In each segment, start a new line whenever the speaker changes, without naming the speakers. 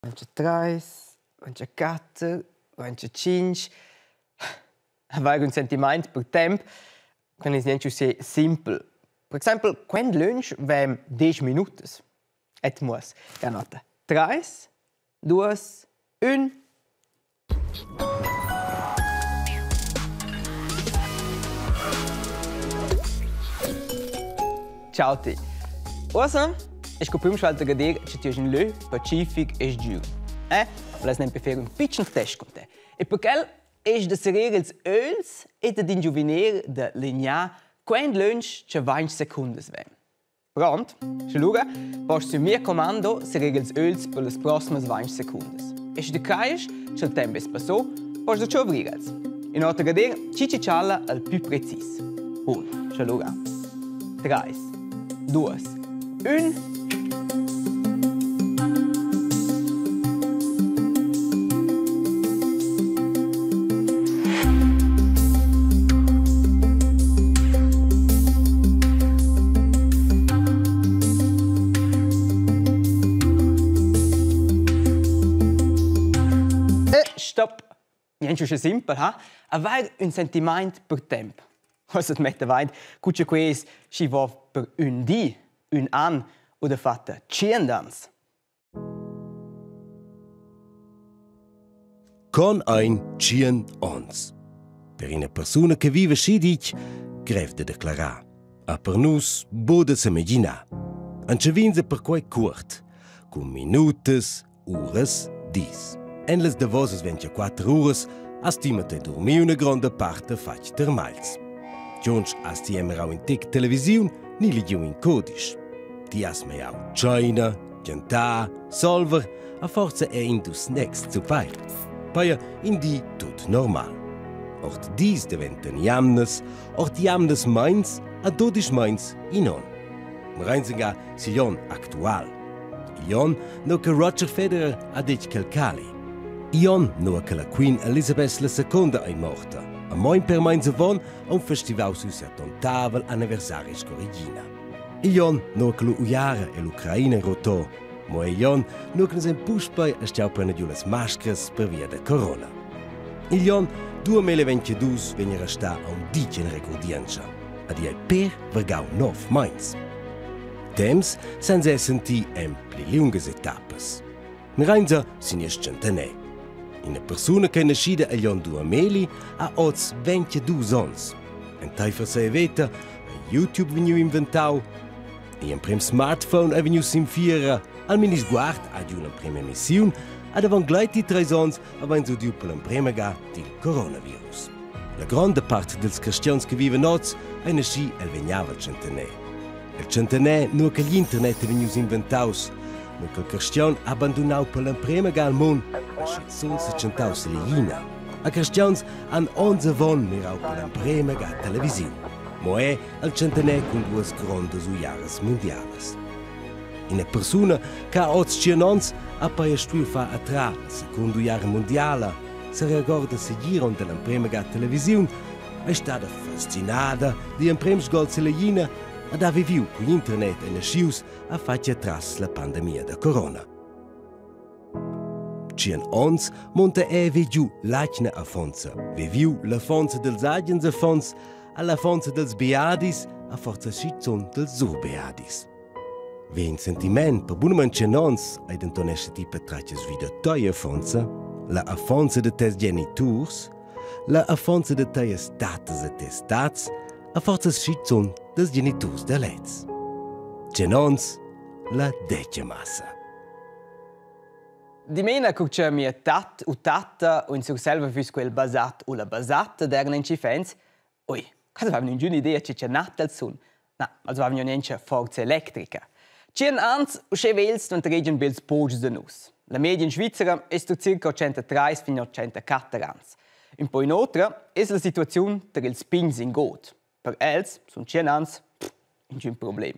23, 24, 25. Avair ün sentimaint per temp quel es niente uschè simpel. Per exaimpel quant lönch vain desch minutas? Et muoss la nota. Trais, duos, ün. Ciao ti. Uossa es co prüm schwalter dir che ti es ün lö pacific e sgür. Eh? Voless nempe fer ün pitschen test cun te. E per quel es da serrer ils öls e dad ingiuviner da lignar quant lönch cha vainch secundas vain. Pront? Sche lura post sün mia comando serrer ils öls per las proximas vainch secundas. E sche ti crajas cha'l temp es passò, post darcheu avrir els. In oter gader chi chi challa al pü precis. Bun, sche lura. Trais, duos, ün. E stop! Niente uschè simpel, ha? Avair ün sentimaint per temp. Uossa at metta aint cu cha que es schi vo per ün di, ün an o dafatta tschient ans.
Con ein tschien onns? Per ina persuna che viva schi ditg, grev da declarar. A per nus buca da semeginar. Entschev'ins perquei cuort, cun minutas, uras, dis. En las davosas 24 uras has ti mattei dormiu una gronda part da fatg termagls. Tgunsch has ti emerau in tec televisiun ni legiu in codisch. Ti has meiau tscheina, gentar, solver, a forza è in dus snacks zuppai. Paia in di tut normal. Ord dis daventan jamnas, ord jamnas meins a dodisch meins in onn. Mreinsenga Sion actual. Ion no che Roger Federer ha detg quel cali. Ion nua che la Queen Elizabeth II ei morta. A moin per meins avon ha un festival su settontavel anniversari sco regina. Ion nua che l'Uiara e l'Ucraina rotò. Mo ei Ion nua che nus ein puspei astgau prender giu las mascras pervia da corona. Igl onn 2022 vegn restà aunc ditg en regurdientscha. Ad ei per vargau nov meins. Temps senza sentir en pli liungas etappas. Mireinza sin nies tschentaner. Ina persuna ch'ei naschida egl onn 2000 ha oz 22 onns. Enteifer sia veta ha YouTube vegniu inventau, igl emprem smartphone ei vegnius sin fiera, al Minisguard ha giu l'emprema emissiun ed avon gleiti treis onns havein udiu per l'emprema ga dil coronavirus. La gronda part dils cristians che viven oz ei naschi el vegnavel tschentaner. Il tschentaner nua che gl'internet ei vegnius inventaus, nua che il cristian ha bandunau per l'emprema ga il mund, ha schizun setschentaus ell'ina. A cristians han onns avon mirau per l'emprema ga televisiun. Mo è el tschentaner cun duas grondas uiaras mundialas. Ina persuna che ha oz tschien onns ha pia stuiu far atras la secunda uiara mundiala, se regorda segir onn dall'emprema ga televisiun, ei stada fascinada digl emprem sgol silla ed ha viviu cugl internet e naschius ha fatg atras la pandemia da corona. Tschien onns monta ei vigiu l'atgna affonza, viviu l'affonza dels agens affons all'affonza dels beadis a forza schizun dels surbeadis. Vegn sentiment per bunamain tschien onns ei denton esser ti patratgas vi da tia affonza, la affonza da tes geniturs, la affonza da teias tattas e tes tats, a forza schizun dels geniturs da lezs. Tschien onns, la detga massa.
Dimena cu cha mia tat u tatta u in Surselva füss quel basat u la basatta d'eran in fans, ui, quels avevan ingün'idea che cha natels sun. Na, els avevan gnanca forza electrica. Tschien ans uschè vegls dvantaregian be ils pochs da nus. La media in Svizra es da circa 83 fin 84 ans. Ün po inotra es la situaziun tar ils pigns in god. Per els sun tschien ans ingün problem.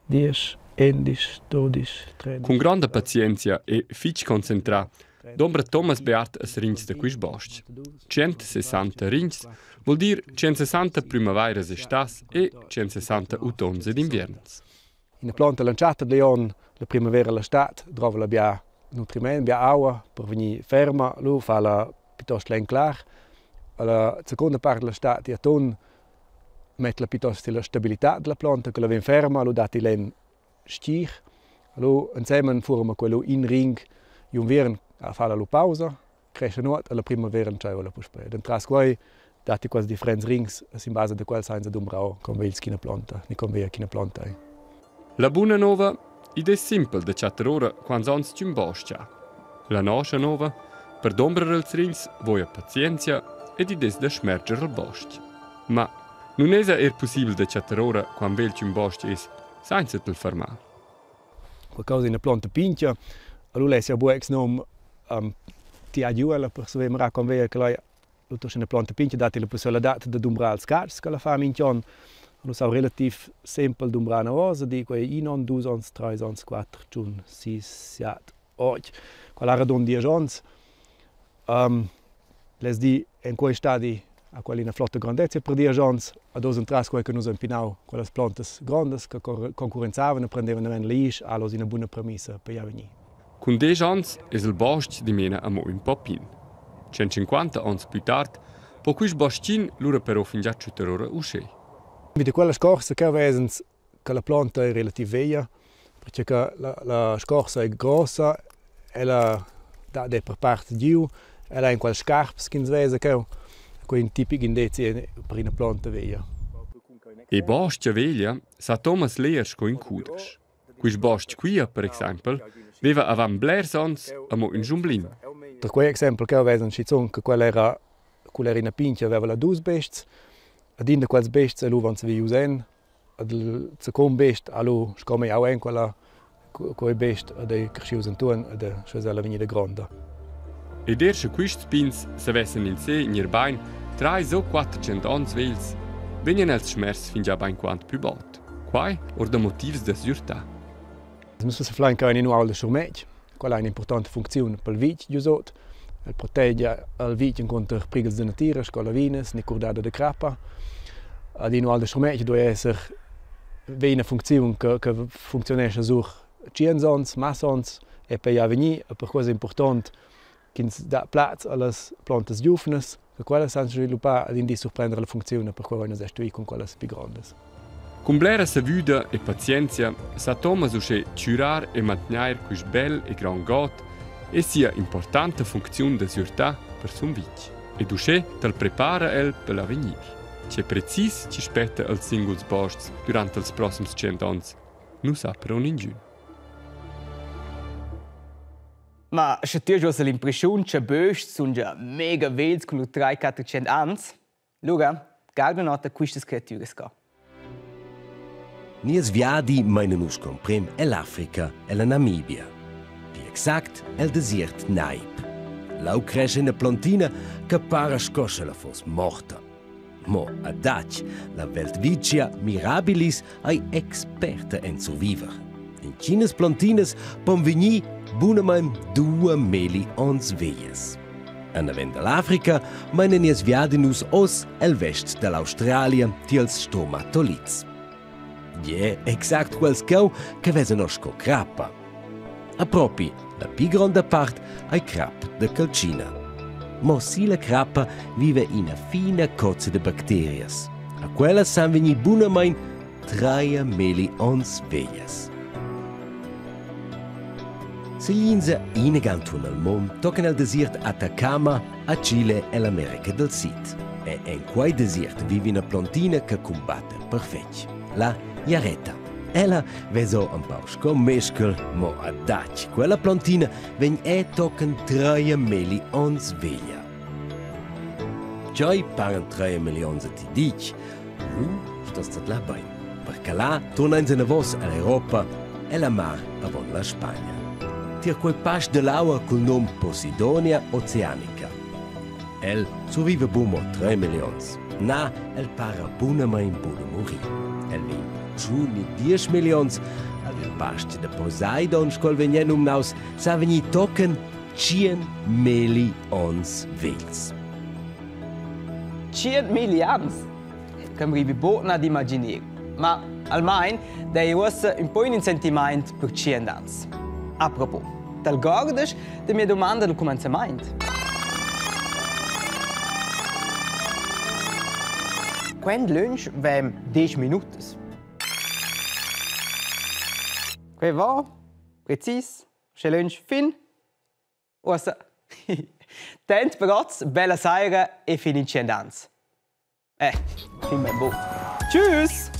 Diesch, endisch, dudisch, tredisch.
Cun gronda pazienzia e fitg concentrà dombra Thomas Beat as rintgs da quist bos-ch. 160 rintgs vuol dir 160 prümavairas e stas e 160 utons ed invierns.
Ina planta lanciata d'Leon la primavera la stad drova la bia nutriment, bia aua per vegnir ferma, lu fa la piuttosto l'enclar. La seconda part della stad di atun mette la piuttosto la stabilità della planta, che la vegn ferma, lu datti l'en stgir. Lu ensemen fuorma quello in ring gl'unviern fa la lu pausa, cresce nuot e la primavera entscheiva la puspei. Ed entras quei datti quasi differents rings sin basa da quels sainza dumbrau con vegls ch'ina planta ni con veglia ch'ina planta ei.
La buna nova, id es simpel da chattar ora quants ons ch'ün bos-cha. La noscha nova, per dumbrar ils rins voja pazienzia ed id es da schmerger il bos-ch. Ma nun esa eir pussibel da chattar ora quant vegl ch'ün bos-ch es sainza til fermar.
Qualcosa ina plonta pintga, allura less jau buc exnum tiar giu ella per saver mirar con veglia che l'ei. Lu ina plonta pintga dat la pusseivladad da dumbrar ils catschs ch'ella fa mintg'onn. Lu sau relativ sempel dumbrar anavos e dir quei in onn, dus onns, treis onns, quater, tschun, sis, siat, otg. Quella ha radund diesch onns. Lez di en quei stadi ha quella ina flotta grondezia per diesch onns. Ad oz entras quei che nus havein pinau quellas plontas grondas che concurrenzavan e prendevan naven l'isch, ha oz ina buna premissa per vegnir.
Cun desch ons es il bos-ch dimena amo ün po pin. 150 ons plü tard po quist bos-chin lura però fingià tschüttar ora uschè.
Vi da quella scorsa cheu vesens che la plonta ei relativ veglia, perche che la scorsa ei grossa, ella dat er per part giu, ella ha enqual scarps ch'ins vesa cheu, quei ei in tipic indezi per ina plonta veglia.
E bos-cha veglia sa Thomas leger sco ün cudesch. Quist bos-ch quia, per exaimpel, veva avant blers ons amo ün giumblin.
Per quei exempel cheu vesan schizun che quella era quella era ina pintga aveva la dus bests ed in da quels bests ei lu avanz vius en ed il secund best ha lu sco mei en quella quei best ed ei creschius entuorn ed sche es ella vegnida gronda.
Ed er sche quists pins savessen insè gnir bain trais o 400 ons vegls, vegnan els schmers fingià bainquant plü bod. Quai or da motivs da sgürtà.
Nus flein cheu in uaul da schurmetg. Quella ha in'importanta funcziun pel vitg giusot. El protegia il vitg encunter prighels da natira sco lavinas ni curdada da crappa. Ed in uaul da schurmetg duei esser ina funcziun che, che funcziunescha sur tschients onns, massa onns e per avegnir. E perquei è impurtont ch'ins dà plaz allas plantas giuvnas, che quellas san sviluppar ed in di surprender la funcziun e perquei vein nus stuì cun quellas pli grondas.
Cun blera savüda e pazienzia sa Thomas uschè chürar e mantgnair quist bel e grand god e sia importanta funcziun da sürtà per Sumvitg. Ed uschè tal prepara el per l'avegnir. Che precis chi spetta als singuls posts durant ils prossems tschient ons, nu sa però ningün.
Ma sche ti has l'impressiun che bösts sun già mega vegls cun lur 300-400 ans, lura guarda nota quistas creatüras qua.
Nies viadi meina nus comprem ell'Africa e la Namibia. Pli exact el desiert Naib. Lau cresce ina plontina che para sco sche la foss morta. Mo adatg, la Weltwitschia mirabilis ei experta en surviver. Intginas plantinas pon vegnir bunamain 2000 onns veglias. En avend dall'Africa meina nies viadi nus oz el vest dall'Australia tiels stomatolits. Gie, exact quels cheu che vesan oz sco crappa. A propi, la pli gronda part ei crap da caltschina. Mo silla crappa viva ina fina cozza da bacterias. A quellas san vegnir bunamein 3 milli onns veglias. Seglins inaga entuorn al mund tochen el desiert Atacama a Chile ell'America del Sid. E en quei desiert vive ina plontina che cumbatta perfetg, la Yareta. Ella vesa empau sco mescal, mo adatg, quella plontina vegn è tochen 3 milli onns veglia. Tgei paran 3 milli onns a ti ditg? Lu stos tadlar bein, perché là turneins enavos all'Europa e la mar avon la Spagna. Tier quei pasch dell'aua cul num Posidonia oceanica. El survive bu mo 3 millions. Na, el para bunamain bu da murir. El vegn tschun ni 10 millions, al il past da Poseidon, sco el vegn numnaus, sa vegnir tochen 100 milli ons vegls.
100 milli ans? Che mi rivi bod na d'imaginir. Ma almain dai uossa ün po ün sentimaint per 100 ans. Apropos, T'algordas da mia domanda dal cumenzamaint? Quant lönch vem desch minutas? Quai va precis, sche lönch fin. Uossa Tent per oz, bella saira e fin in tschient ans. Eh, fin ben bod. Tschüss!